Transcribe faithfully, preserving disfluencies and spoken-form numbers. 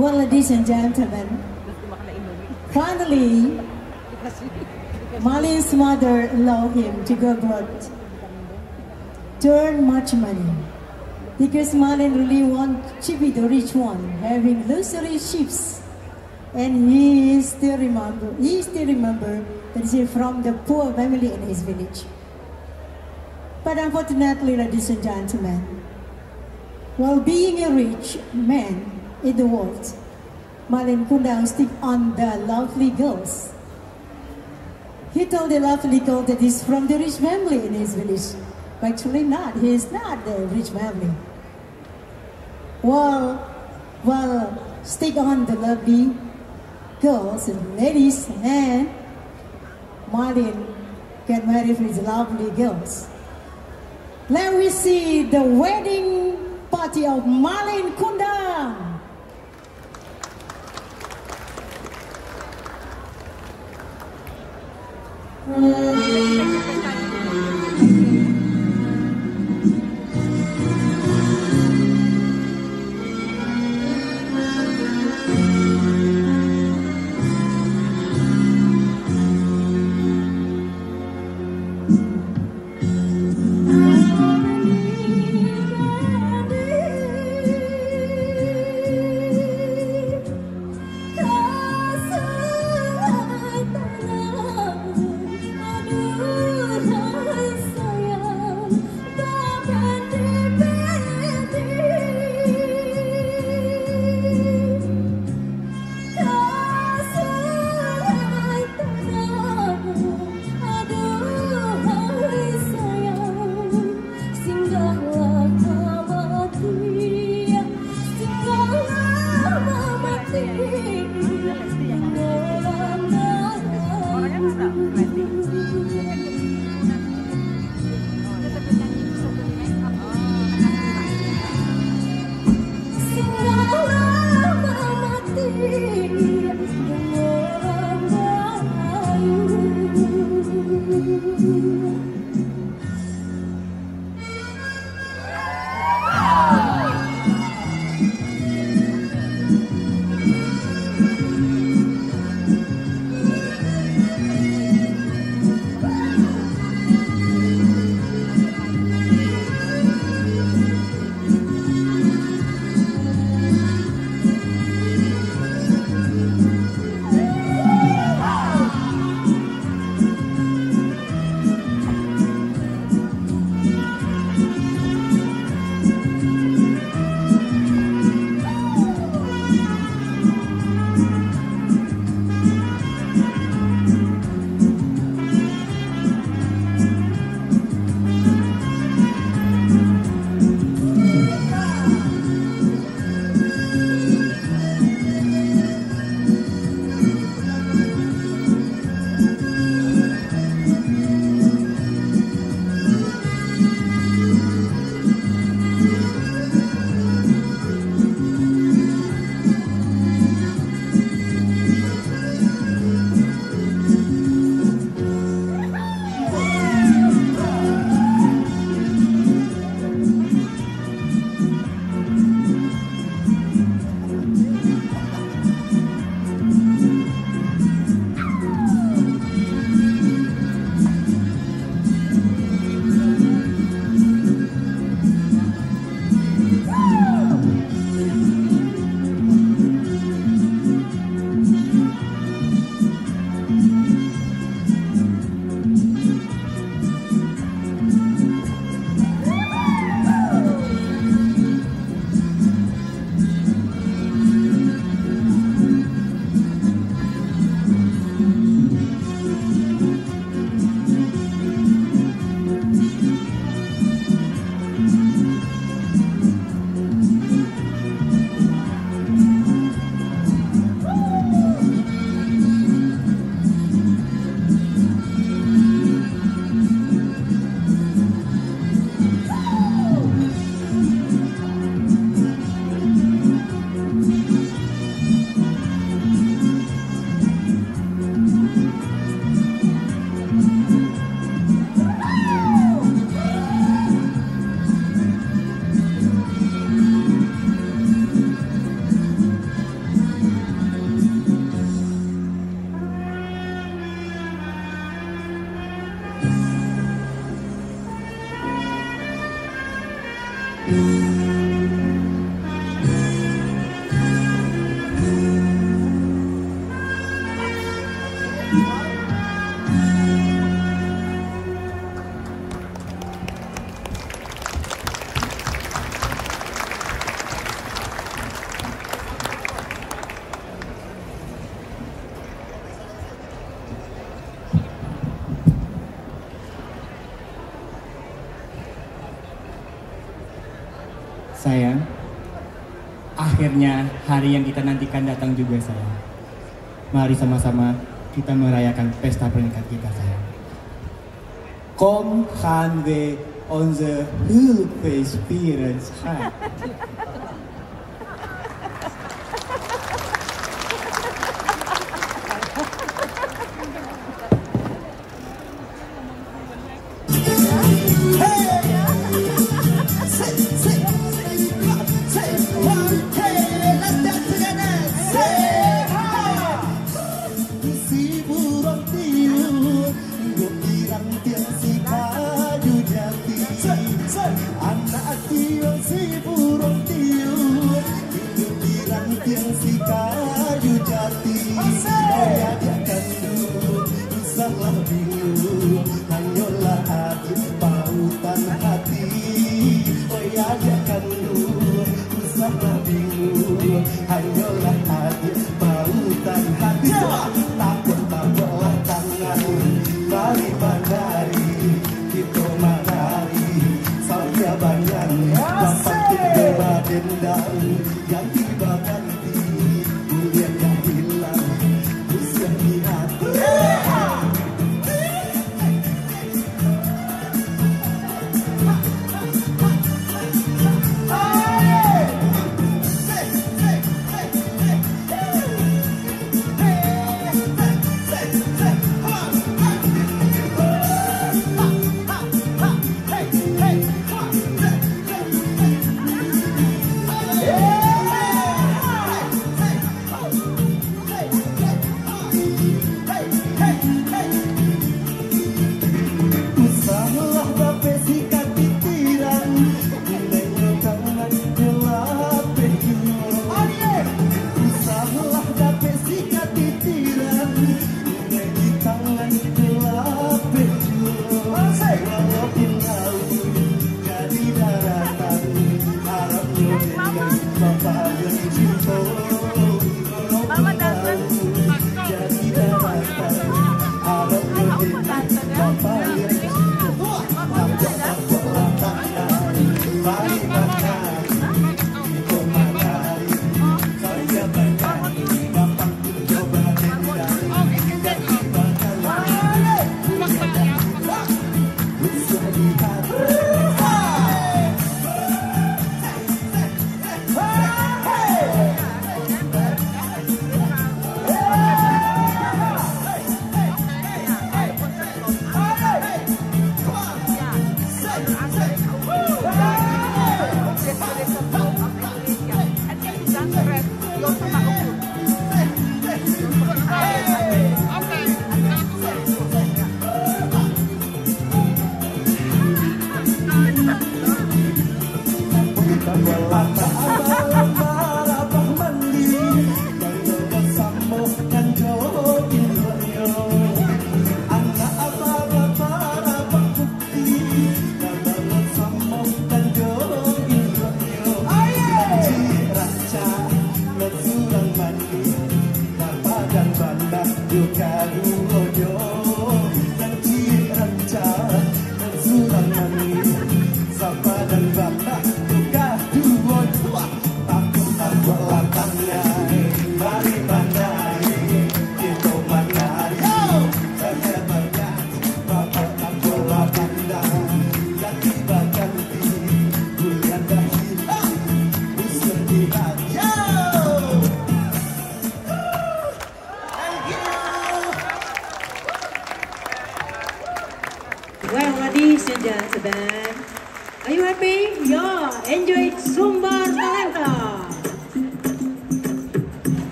Well, ladies and gentlemen, finally, Malin's mother allowed him to go abroad, to earn much money, because Malin really want to be the rich one, having luxury ships, and he is still remember, he still remember that he is from the poor family in his village. But unfortunately, ladies and gentlemen, while being a rich man in the world, Malin Kundang stick on the lovely girls. He told the lovely girl that he's from the rich family in his village. But actually not, he is not the rich family. Well, well, stick on the lovely girls and ladies, and Malin get married with lovely girls. Let we see the wedding party of Malin Kundang. Akhirnya, hari yang kita nantikan datang juga, sayang. Mari sama-sama kita merayakan pesta pernikahan kita, sayang. Kom han we onze hulpespirens ha. Si buruang tiur, ibo di rantiang si kayu jati. Anak tiur si buruang tiur, ibo di rantiang si kayu jati. Asik. Oya diak kanduang, usahlah bingung, hanyolah adiak pautan hati. Oya diak kanduang, usahlah bingung, hanyolah adiak pautan hati. Tapuak-tapuaklah tangan, mari manari, kito manari, sambia banyanyi, lapang tu badendang, ganti baganti, buliah ka hilang, usiah di ati. Usahlah dapek si katitiran, indak nyo tangan dilapeh juo. Usahlah dapek si katitiran, indak di tangan dilapeh juo. Walaupun lauik jadi daratan, arapnyo dek Bapa nan cinto. Mama datang.